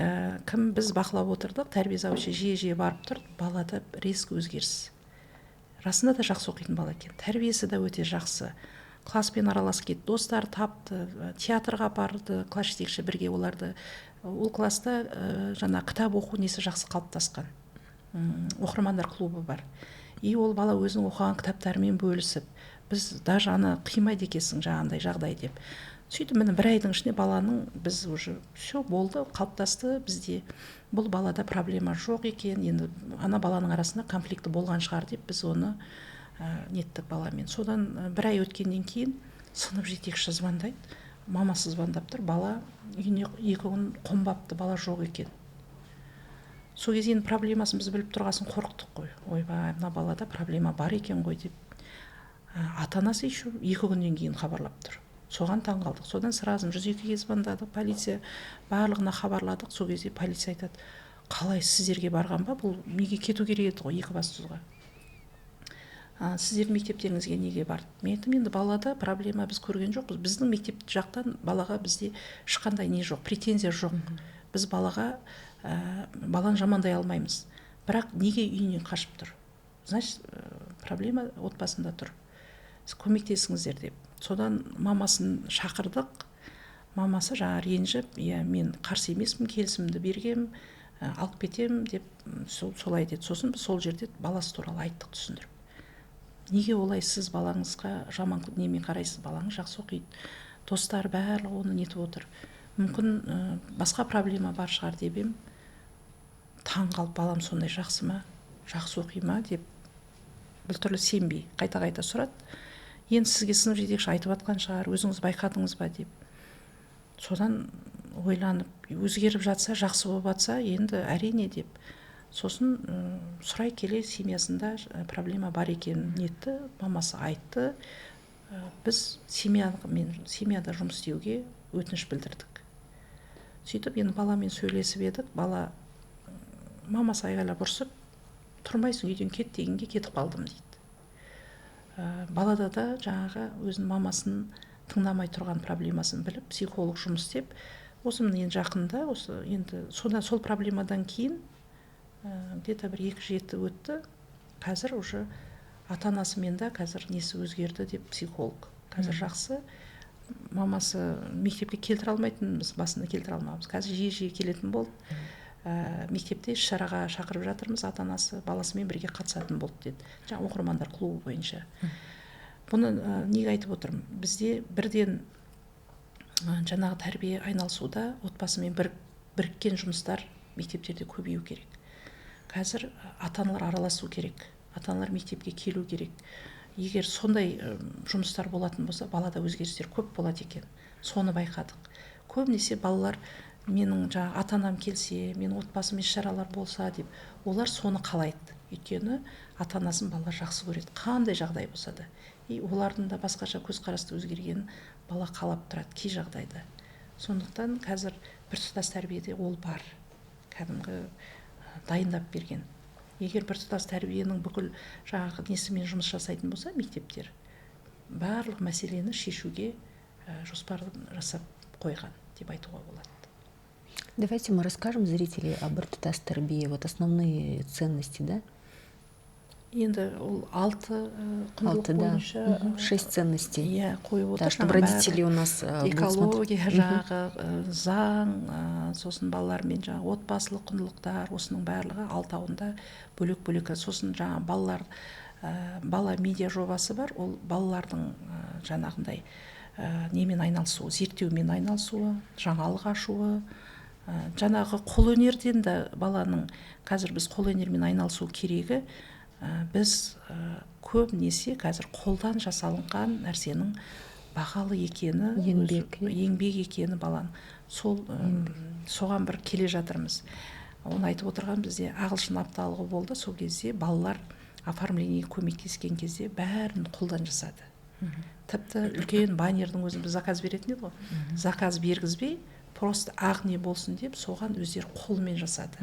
S1: кім, біз бақылап отырдық, тәрбие завучы жиі жиі барып тұрды. Балада резко өзгеріс, расында да жақсы оқитын бала екен, тәрбиесі де өте жақсы, класспен араласып кетті, достар тапты, театрға апарды класс жетекші бірге оларды. Ол класста жаңа кітап оқу несі жақсы қалыптасқан, оқырмандар клубы бар. И ол бала өзінің оқыған кітаптарымен бөлісіп, біз даже ана қимайды екенсің жаңағындай жағдай деп. Сөйтіп, міне, бір айдың ішінде баланың біз уже все болды, қалыптасты бізде, бұл балада проблема жоқ екен, енді ана баланың арасында конфликті болған шығар деп біз оны неттік баламен. Содан бір ай өткеннен кейін Сынып жетекші звондайды, мамасы звондап тұр, бала үйіне 2 күн қонбапты, бала жоқ екен. Сол кезде енді проблемасын біз біліп тұрғасын қорықтық қой. Ойбай, мына балада проблема бар екен ғой деп. Ата-анасы еще 2 күннен кейін хабарлап тұр. Соған таң қалдық. Содан сразу 102-ге звондадық, полиция барлығына хабарладық. Сол кезде полиция айтады, қалай сіздерге барған ба, бұл неге кету керек еді ғой Екібастұзға. Сіздердің мектептеріңізге неге барды? Мен айттым, енді балада проблема біз көрген жоқпыз. Біздің мектеп жақтан балаға бізде ешқандай не жоқ, претензия жоқ. Біз балаға баланы жамандай алмаймыз. Бірақ неге үйінен қашып тұр? Значит, проблема отбасында тұр. Көмектесіңіздер деп. Содан мамасын шақырдық. Мамасы жаңа ренжіп, иә, мен қарсы емеспін, келісімді бергем, алып кетем деп солай деді. Сосын біз сол жерде баласы туралы айттық, түсіндіріп. Неге олай сіз балаңызға жаман немен қарайсыз, балаңыз жақсы оқиды, достары барлығы оны нетіп отыр. Мүмкін басқа проблема бар шығар деп ем. Таң қалып, балам сондай жақсы ма, жақсы оқи ма деп біртүрлі сенбей қайта-қайта сұрады. Енді сізге сынып жетекші айтып жатқан шығар, өзіңіз байқадыңыз ба деп. Содан ойланып, өзгеріп жатса, жақсы болып жатса, енді әрине деп. Сосын сұрай келе семьясында проблема бар екенін нетті, мамасы айтты. Біз семьяда жұмыс істеуге өтініш білдірдік. Сөйтіп енді баламен сөйлесіп едік, бала мамасы айғайлап ұрсып, тұрмайсың үйден кет дегенге кетіп қалдым дейді. Балада да жаңағы өзінің мамасын тыңдамай тұрған проблемасын біліп, психолог жұмыс істеп, осы міне енді жақында, осы енді содан сол проблемадан кейін где-то бір 2 жеті өтті, қазір уже ата-анасымен да қазір несі өзгерді деп психолог. Қазір жақсы, мамасы мектепке келтіре алмайтынбыз, басында келтіре алмағанбыз. Қазір жиі-жиі келетін болды. Мектепте іс-шараға шақырып жатырмыз, ата-анасы баласымен бірге қатысатын болды деді. Жаңа оқырмандар клубы бойынша. Бұны неге айтып отырмын? Бізде бірден жаңағы тәрбие айналысуда отбасымен біріккен жұмыстар мектептерде көбею керек. Қазір ата-аналар араласу керек, ата-аналар мектепке келу керек. Егер сондай жұмыстар болатын болса, балада өзгерістер көп болады екен. Соны байқадық. Көбінесе балалар менің жаңа ата-анам келсе, менің отбасым іс-шаралар болса деп, олар соны қалайды. Өйткені ата-анасын балалар жақсы көреді, қандай жағдай болса да. И олардың да басқаша көзқарасты өзгергенін бала қалап тұрады кей жағдайда. Сондықтан қазір біртұтас тәрбиеде ол бар, кәдімгі дайындап берген. Егер біртұтас тәрбиенің бүкіл жаңағы несімен жұмыс жасайтын болса, мектептер барлық мәселені шешуге жоспар жасап қойған деп айтуға болады.
S2: Давайте мы расскажем зрителей о біртұтас тәрбие, вот основные ценности, да?
S1: Енді ол 6 құндылық бойынша
S2: 6 ценностей.
S1: Иә, қойып отыр.
S2: Да, чтобы родители у нас
S1: экология жағы, заң, сосын балалармен жаңағы отбасылық құндылықтар, осының барлығы алтауында бөлек-бөлек. Сосын жаңа балалар, бала медиа жобасы бар, ол балалардың жаңағындай немен айналысуы, зерттеумен айналысуы, жаңалық ашуы, жаңағы қолөнерден де баланың қазір біз қолөнермен айналысу керегі. Біз көбінесе қазір қолдан жасалынған нәрсенің бағалы екені, еңбек екені баланың, сол соған бір келе жатырмыз. Оны айтып отырған бізде ағылшын апталығы болды, сол кезде балалар оформлениеге көмектескен кезде бәрін қолдан жасады. Тіпті үлкен баннердің өзін біз заказ беретін еді ғой, заказ бергізбей, просто ақ не болсын деп соған өздері қолмен жасады.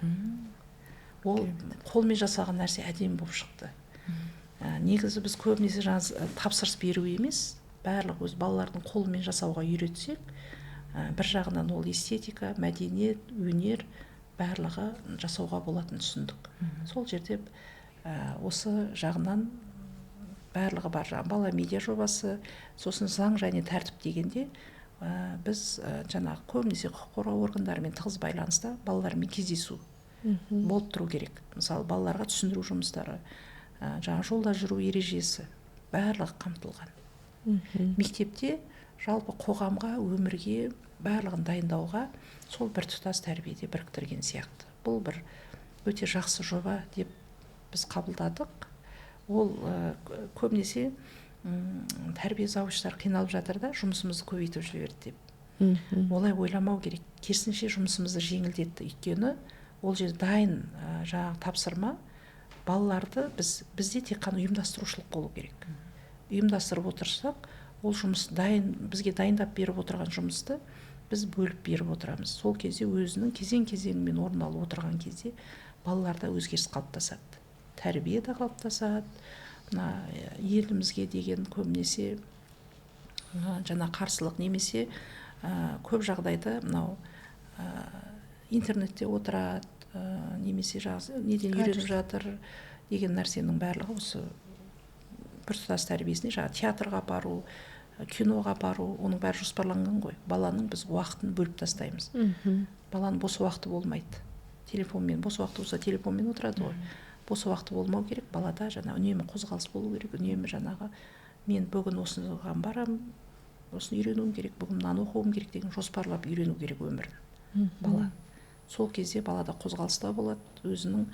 S1: Ол қолмен жасаған нәрсе әдемі болып шықты. Негізі біз көбінесе жаңа тапсырыс беру емес, барлық өз балалардың қолымен жасауға үйретсек, бір жағынан ол эстетика, мәдениет, өнер барлығы жасауға болатынын түсіндік. Сол жерде осы жағынан барлығы бар. Жаңа бала медиа жобасы, сосын заң және тәртіп дегенде біз жаңағы көбінесе құқық қорғау органдарымен тығыз байланыста балалармен кездесу болып тұру керек. Мысалы, балаларға түсіндіру жұмыстары, жаңа жолда жүру ережесі барлығы қамтылған. Мектепте жалпы қоғамға, өмірге барлығын дайындауға сол біртұтас тәрбиеде біріктірген сияқты. Бұл бір өте жақсы жоба деп біз қабылдадық. Ол көбінесе Тәрбие завучтар қиналып жатыр да, жұмысымызды көбейтіп жіберді деп. Олай ойламау керек, керісінше жұмысымызды жеңілдетті. Өйткені ол жерде дайын жаңағы тапсырма, балаларды бізде тек қана ұйымдастырушылық болу керек. Ұйымдастырып отырсақ, ол жұмыс дайын, бізге дайындап беріп отырған жұмысты біз бөліп беріп отырамыз. Сол кезде өзінің кезең-кезеңімен орын алып отырған кезде балаларда өзгеріс қалыптасады, тәрбие де қалыптасады. Мына елімізге деген көбінесе жаңа қарсылық немесе көп жағдайда мынау интернетте отырады, немесе жаңағы неден үйреніп жатыр деген нәрсенің барлығы осы біртұтас тәрбиесіне, жаңағы театрға бару, киноға бару, оның бәрі жоспарланған ғой. Баланың біз уақытын бөліп тастаймыз. Баланың бос уақыты болмайды. Телефонмен бос уақыты болса, телефонмен отырады ғой. Бос уақыты болмау керек балада, жаңа үнемі қозғалыс болу керек, үнемі жаңағы мен бүгін осыған барамын, осыны үйренуім керек, бүгін мынаны оқуым керек деген жоспарлап үйрену керек өмірін бала. Сол кезде балада қозғалыс та болады, өзінің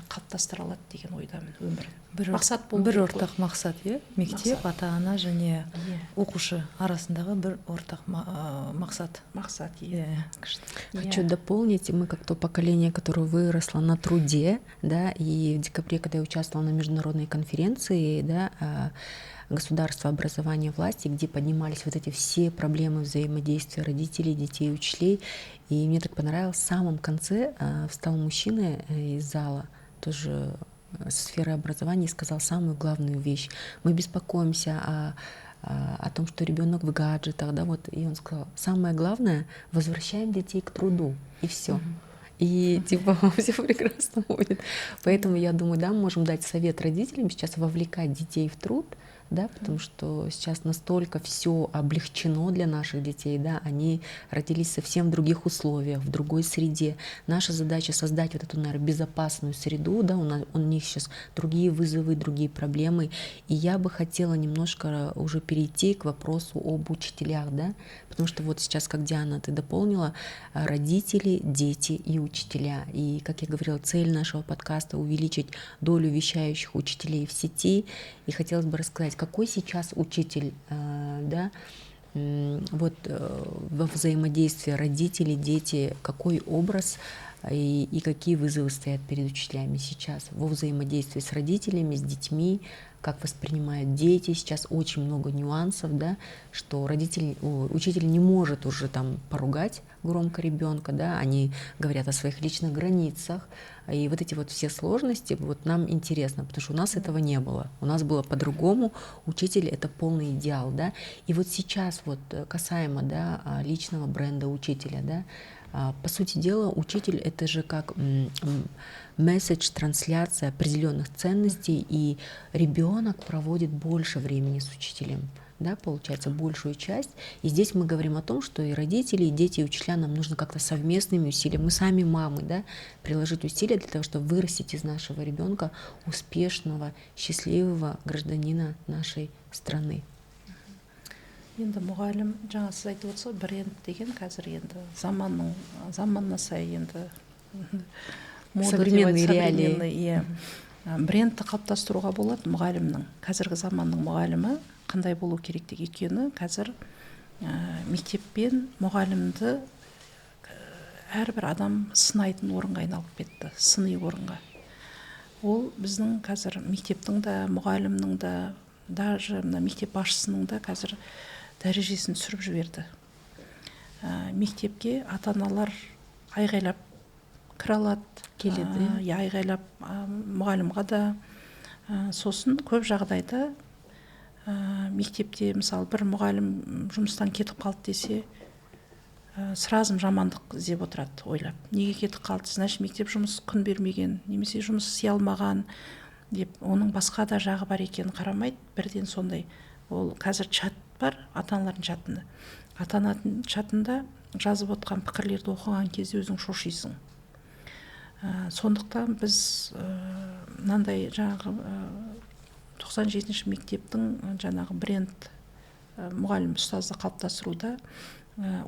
S1: қалыптастыра алады деген ойдамын өмірін.
S3: Бір,
S1: Мақсат болу
S3: бір
S1: керек қой.
S3: ортақ мақсат, иә, мектеп,
S1: Мақсат.
S3: ата ана және
S1: Иә.
S3: оқушы арасындағы бір ортақ мақсат.
S1: Мақсат, иә.
S3: Иә, күшті.
S2: Хочу дополнить, мы как то поколение, которое выросло на труде, да, и в декабре, когда я участвовала на международной конференции, да, государства, образования, власти, где поднимались вот эти все проблемы взаимодействия родителей, детей, учителей, и мне так понравилось, в самом конце встал мужчина из зала, тоже сферы образования, и сказал самую главную вещь. Мы беспокоимся о том, что ребенок в гаджетах, да, вот, и он сказал: самое главное, возвращаем детей к труду, и все. И типа все прекрасно будет. Поэтому я думаю, да, мы можем дать совет родителям сейчас вовлекать детей в труд, да, потому что сейчас настолько все облегчено для наших детей, да, они родились совсем в других условиях, в другой среде. Наша задача создать вот эту, наверное, безопасную среду, да, у них сейчас другие вызовы, другие проблемы, и я бы хотела немножко уже перейти к вопросу об учителях, да, потому что вот сейчас, как Диана, ты дополнила, родители, дети и учителя, и, как я говорила, цель нашего подкаста — увеличить долю вещающих учителей в сети, и хотелось бы рассказать, какой сейчас учитель, да, вот во взаимодействии родители, дети, какой образ и какие вызовы стоят перед учителями сейчас во взаимодействии с родителями, с детьми, как воспринимают дети. Сейчас очень много нюансов, да, что учитель не может уже там поругать громко ребенка, да, они говорят о своих личных границах, и вот эти вот все сложности, вот нам интересно, потому что у нас этого не было, у нас было по-другому, учитель — это полный идеал, да, и вот сейчас вот касаемо, да, личного бренда учителя, да, по сути дела, учитель — это же как месседж, трансляция определенных ценностей, и ребенок проводит больше времени с учителем, да, получается, большую часть. И здесь мы говорим о том, что и родители, и дети, и учителя нам нужно как-то совместными усилиями, мы сами мамы, да, приложить усилия для того, чтобы вырастить из нашего ребенка успешного, счастливого гражданина нашей страны.
S1: Енді мұғалім, жаңа сіз айтып отырсыз ғой, бренд деген қазір енді заманның заманына сай енді мода деп
S2: Современные реалии.
S1: Современный, иә. Брендті қалыптастыруға болады мұғалімнің. Қазіргі заманның мұғалімі қандай болу керек деген. Өйткені қазір мектеп пен мұғалімді әрбір адам сынайтын орынға айналып кетті, сыни орынға. Ол біздің қазір мектептің де, мұғалімнің де, даже мына мектеп басшысының да қазір дәрежесін түсіріп жіберді. Мектепке ата-аналар айғайлап кіре алады.
S2: Келеді,
S1: иә, айғайлап мұғалімға да. Сосын көп жағдайда мектепте, мысалы, бір мұғалім жұмыстан кетіп қалды десе, сразу жамандық іздеп отырады ойлап. Неге кетіп қалды? Значит, мектеп жұмыс күн бермеген, немесе жұмыс істей алмаған деп, оның басқа да жағы бар екенін қарамайды. Бірден сондай. Ол қазір чат бар, ата-аналардың чатында. Ата-ананың чатында жазып отқан пікірлерді оқыған кезде өзің шошисың. Сондықтан біз мынандай жаңағы 97-ші мектептің жаңағы бренд мұғалім ұстазды қалыптастыруда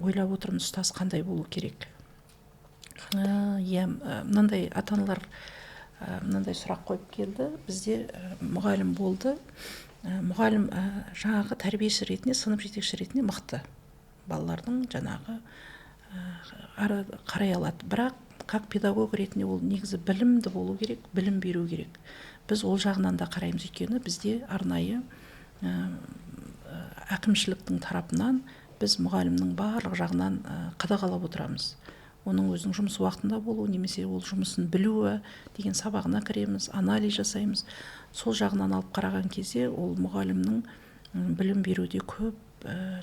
S1: ойлап отырмыз, ұстаз қандай болу керек. Иә, мынандай ата-аналар мынандай сұрақ қойып келді. Бізде мұғалім болды. Мұғалім жаңағы тәрбиеші ретінде, сынып жетекші ретінде мықты. Балалардың жаңағы қарай алады. Бірақ как педагог ретінде ол негізі білімді болу керек, білім беру керек. Біз ол жағынан да қараймыз, өйткені бізде арнайы әкімшіліктің тарапынан біз мұғалімнің барлық жағынан қадағалап отырамыз. Оның өзінің жұмыс уақытында болуы немесе ол жұмысын білуі деген сабағына кіреміз, анализ жасаймыз. Сол жағынан алып қараған кезде ол мұғалімнің білім беруде көп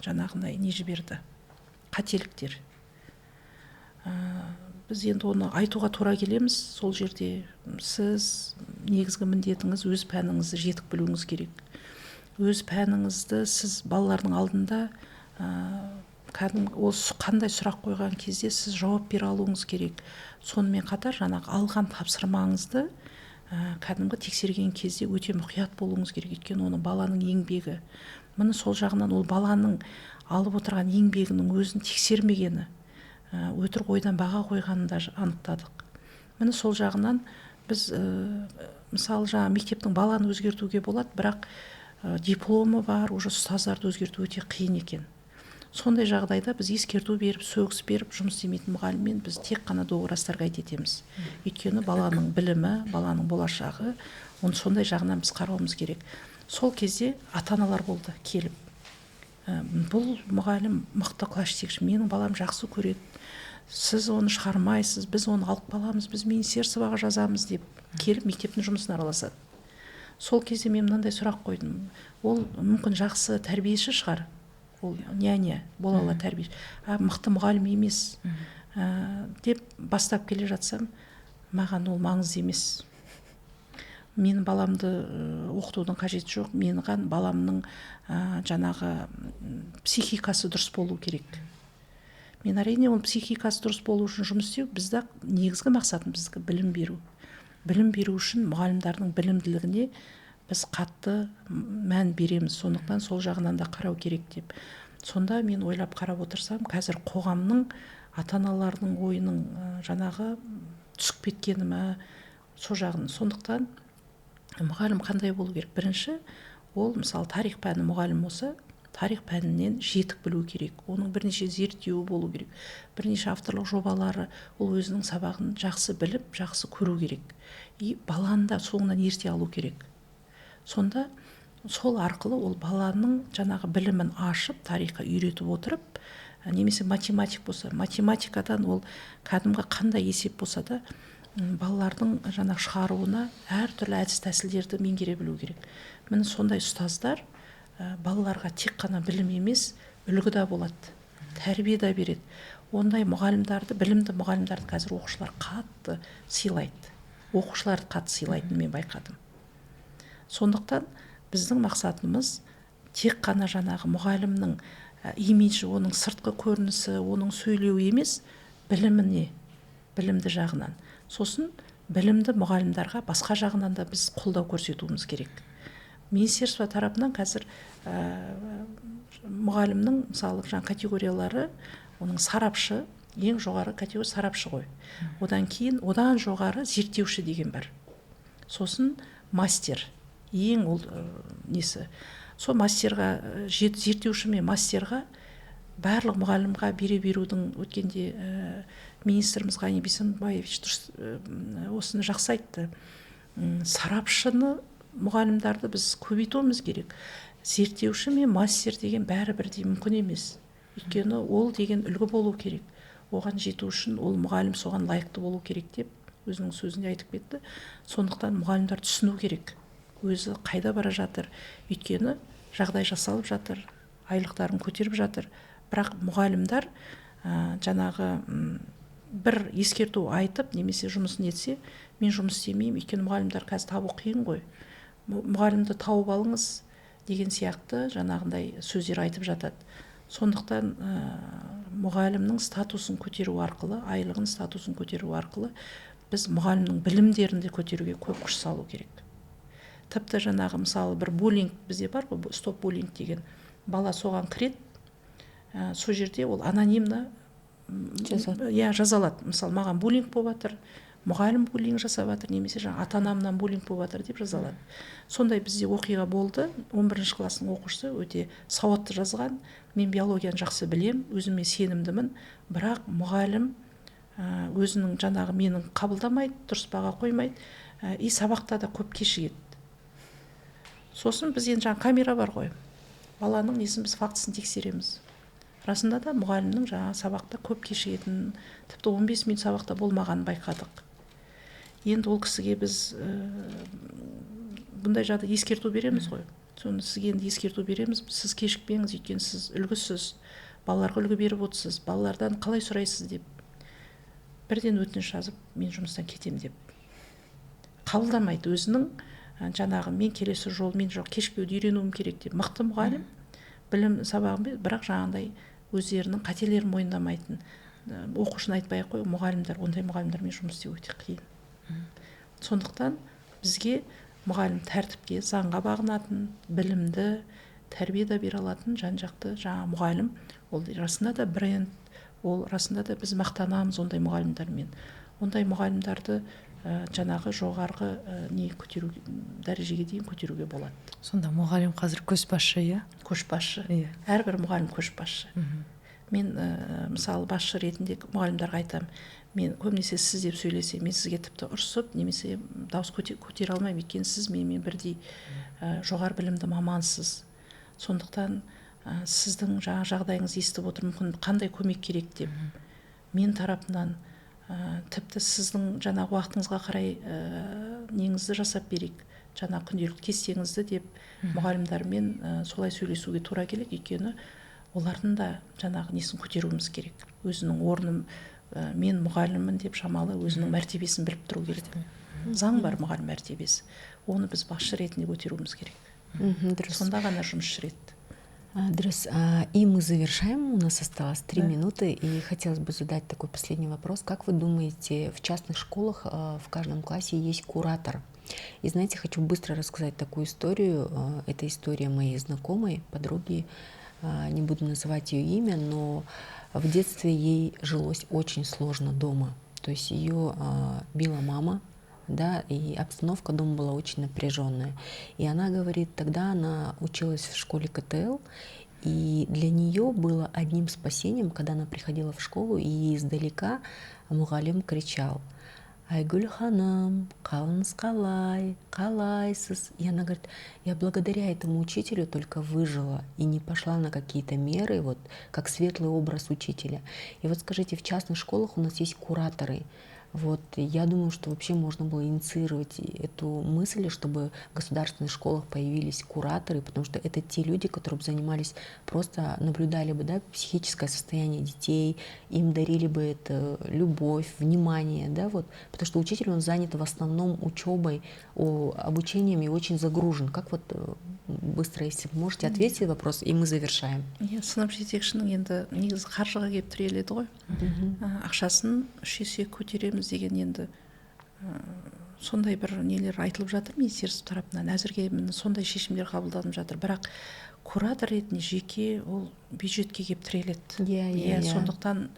S1: жаңағындай не жіберді, қателіктер. Біз енді оны айтуға тура келеміз. Сол жерде сіз негізгі міндетіңіз өз пәніңізді жетік білуіңіз керек. Өз пәніңізді сіз балалардың алдында кәдімгі ол қандай сұрақ қойған кезде сіз жауап бере алуыңыз керек. Сонымен қатар жаңағы алған тапсырмаңызды кәдімгі тексерген кезде өте мұқият болуыңыз керек, өйткені оны баланың еңбегі. Міне сол жағынан ол баланың алып отырған еңбегінің өзін тексермегені, өтірік ойдан баға қойғанын да анықтадық. Міне сол жағынан біз мысалы жаңа мектептің баланы өзгертуге болады, бірақ дипломы бар уже ұстаздарды өзгерту өте қиын екен. Сондай жағдайда біз ескерту беріп, сөгіс беріп жұмыс істемейтін мұғаліммен біз тек қана договор расторгать етеміз. Өйткені баланың білімі, баланың болашағы, оны сондай жағынан біз қарауымыз керек. Сол кезде ата-аналар болды келіп. Бұл мұғалім мықты класс жетекші, менің балам жақсы көреді. Сіз оны шығармайсыз, біз оны алып қаламыз, біз министерствоға жазамыз деп келіп мектептің жұмысына араласады. Сол кезде мен мынандай сұрақ қойдым. Ол мүмкін жақсы тәрбиеші шығар, ол няня бола алады тәрбиеші, мықты мұғалім емес деп бастап келе жатсам, маған ол маңызды емес. Менің баламды оқытудың қажеті жоқ, менің баламның жаңағы психикасы дұрыс болу керек. Мен әрине оның психикасы дұрыс болу үшін жұмыс істеу, бізді негізгі мақсатым біздікі білім беру. Білім беру үшін мұғалімдердің білімділігіне біз қатты мән береміз, сондықтан сол жағынан да қарау керек деп. Сонда мен ойлап қарап отырсам, қазір қоғамның, ата-аналардың ойының жаңағы түсіп кеткені ме, сол жағын. Сондықтан мұғалім қандай болу керек? Бірінші, ол мысалы тарих пәні мұғалім болса, тарих пәнінен жетік білу керек. Оның бірнеше зерттеуі болу керек. Бірнеше авторлық жобалары, ол өзінің сабағын жақсы біліп, жақсы көру керек. И баланы да соңынан ерте алу керек. Сонда сол арқылы ол баланың жаңағы білімін ашып, тарихқа үйретіп отырып, немесе математик болса, математикадан ол кәдімгі қандай есеп болса да, балалардың жаңағы шығаруына әртүрлі әдіс тәсілдерді меңгере білу керек. Міне сондай ұстаздар балаларға тек қана білім емес, үлгі де болады, тәрбие де береді. Ондай мұғалімдарды, білімді мұғалімдарды қазір оқушылар қатты сыйлайды. Оқушыларды қатты сыйлайтынын мен байқадым. Сондықтан біздің мақсатымыз тек қана жаңағы мұғалімнің имиджі, оның сыртқы көрінісі, оның сөйлеуі емес, біліміне, білімді жағынан. Сосын білімді мұғалімдарға басқа жағынан да біз қолдау көрсетуіміз керек. Министерство тарапынан қазір мұғалімнің мысалы жаңа категориялары, оның сарапшы, ең жоғары категория сарапшы ғой. Одан кейін одан жоғары зерттеуші деген бар. Сосын мастер, ең ол несі. Сол мастерға, зерттеуші мен мастерға барлық мұғалімға бере берудің өткенде министріміз Ғани Бейсенбаевич дұрыс осыны жақсы айтты. Сарапшыны мұғалімдарды біз көбейтуіміз керек. Зерттеуші мен мастер деген бәрі бірдей мүмкін емес. Өйткені ол деген үлгі болу керек. Оған жету үшін ол мұғалім соған лайықты болу керек деп өзінің сөзінде айтып кетті. Сондықтан мұғалімдер түсіну керек. Өзі қайда бара жатыр. Өйткені жағдай жасалып жатыр, айлықтарын көтеріп жатыр. Бірақ мұғалімдер жаңағы бір ескерту айтып, немесе жұмысын етсе, мен жұмыс істемеймін, өйткені мұғалімдер қазір табу қиын ғой. Мұғалімді тауып алыңыз деген сияқты жаңағындай сөздер айтып жатады. Сондықтан мұғалімнің статусын көтеру арқылы, айлығын статусын көтеру арқылы біз мұғалімнің білімдерін де көтеруге көп күш салу керек. Тіпті жаңағы мысалы бір буллинг бізде бар ғой, стоп буллинг деген. Бала соған кіреді, сол жерде ол анонимно жаза алады. Мысалы маған буллинг болып жатыр, Мұғалім буллинг жасап жатыр немесе жаңағы ата анамнан буллинг болып жатыр деп жаза алады. Сондай бізде оқиға болды. 11 класстың оқушысы өте сауатты жазған: «Мен биологияны жақсы білем, өзіме сенімдімін, бірақ мұғалім өзінің жаңағы менің қабылдамайды, дұрыс баға қоймайды и сабақта да көп кешігеді». Сосын біз енді жаңағы камера бар ғой, баланың несін, біз фактісін тексереміз. Расында да мұғалімнің жаңағы сабақта көп кешігетінін, тіпті 15 минут сабақта болмағанын байқадық. Енді ол кісіге біз бұндай жағдай ескерту береміз ғой. Соны сізге енді ескерту береміз: сіз кешікпеңіз, өйткені сіз үлгісіз, балаларға үлгі беріп отырсыз, балалардан қалай сұрайсыз деп. Бірден өтініш жазып, «мен жұмыстан кетемін» деп. Қабылдамайды өзінің жаңағы «мен келесі жолы мен жоқ, кешікпеуді үйренуім керек» деп. Мықты мұғалім, білім сабағын, бірақ жаңағындай өздерінің қателерін мойындамайтын, оқушыны айтпай ақ қой, мұғалімдер, ондай мұғалімдермен жұмыс істеу өте қиын. Сондықтан бізге мұғалім тәртіпке, заңға бағынатын, білімді, тәрбие де бере алатын, жан жақты жаңа мұғалім. Ол расында да бренд, ол расында да біз мақтанамыз ондай мұғалімдармен. Ондай мұғалімдарды жаңағы жоғарғы не көтеру, дәрежеге дейін көтеруге болады.
S3: Сонда мұғалім қазір көшбасшы, иә?
S1: Көшбасшы, иә. Әрбір мұғалім көшбасшы. Мен мысалы, басшы ретінде мұғалімдарға айтамын: мен көбінесе сіз деп сөйлесемін. Мен сізге тіпті ұрсып немесе дауыс көтере алмаймын, өйткені сіз менімен бірдей жоғары білімді мамансыз. Сондықтан сіздің жаңа жағдайыңызды естіп отырмын, мүмкін қандай көмек керек деп мен тарапынан тіпті сіздің жаңағы уақытыңызға қарай неңізді жасап берейік, жаңа күнделікті кестеңізді деп мұғалімдармен солай сөйлесуге тура келеді. Өйткені олардың да жаңағы несін көтеруіміз керек, өзінің орнын, мен мұғаліммін деп шамалы өзінің мәртебесін біліп тұру керек. Заң бар, мұғалім мәртебесі, оны біз басшы ретінде көтеруіміз керек.
S2: Дұрыс.
S1: Сонда ғана жұмыс жүреді.
S2: Дұрыс. И мы завершаем. У нас осталось 3 минуты. И хотелось бы задать такой последний вопрос. Как вы думаете, в частных школах в каждом классе есть куратор? И знаете, хочу быстро рассказать такую историю. Это история моей знакомой, подруги. Не буду называть ее имя, но в детстве ей жилось очень сложно дома. То есть ее била мама, да, и обстановка дома была очень напряженная. И она говорит, тогда она училась в школе КТЛ, и для нее было одним спасением, когда она приходила в школу, и издалека мұғалім кричал: «Айгүл ханым, қалыңыз қалай, қалайсыз?» И она говорит: «Я благодаря этому учителю только выжила и не пошла на какие-то меры», вот как светлый образ учителя. И вот скажите, в частных школах у нас есть кураторы. Вот я думаю, что вообще можно было инициировать эту мысль, чтобы в государственных школах появились кураторы, потому что это те люди, которые бы занимались, просто наблюдали бы, да, психическое состояние детей, им дарили бы это любовь, внимание, да, вот, потому что учитель, он занят в основном учебой, обучением и очень загружен. Как вот быстро, если можете ответить вопрос, и мы завершаем.
S1: Иә, сынып жетекшінің енді негізі қаржыға келіп тіреледі ғой. Ақшасын үш есе көтереміз деген енді сондай бір нелер айтылып жатыр министерство тарапынан. Әзірге міне сондай шешімдер қабылданып жатыр, бірақ куратор ретінде жеке ол бюджетке келіп тіреледі.
S2: иә иә
S1: Иә, сондықтан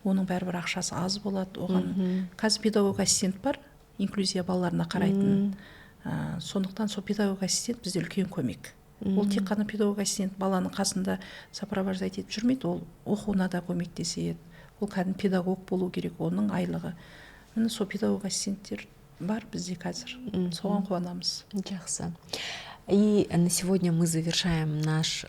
S1: оның бәрібір ақшасы аз болады оған. Қазір педагог ассистент бар, инклюзия балаларына қарайтын. Сондықтан сол педагог ассистент бізде үлкен көмек. Ол тек қана педагог ассистент баланың қасында сопровождать етіп жүрмейді, ол оқуына да көмектеседі, ол кәдімгі педагог болу керек. Оның айлығы, міне, сол педагог ассистенттер бар бізде қазір, соған қуанамыз.
S2: Жақсы. И на сегодня мы завершаем наш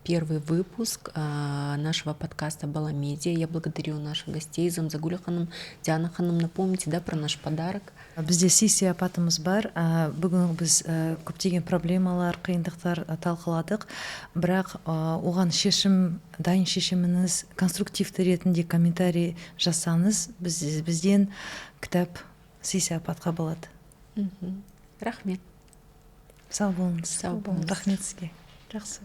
S2: первый выпуск нашего подкаста «Баламедиа». Я благодарю наших гостей, Замзагуля ханым, Диана ханым. Напомните, да, про наш подарок.
S3: Бізде сый сияпатымыз бар. Бүгін біз көптеген проблемалар, қиындықтар талқыладық, бірақ оған шешім, дайын шешіміңіз, конструктивті ретінде комментарий жазсаңыз, бізден кітап сый сияпатқа болады.
S2: Рахмет.
S3: Сау болыңыз.
S2: Сау болыңыз.
S3: Рахмет сізге.
S1: Жақсы.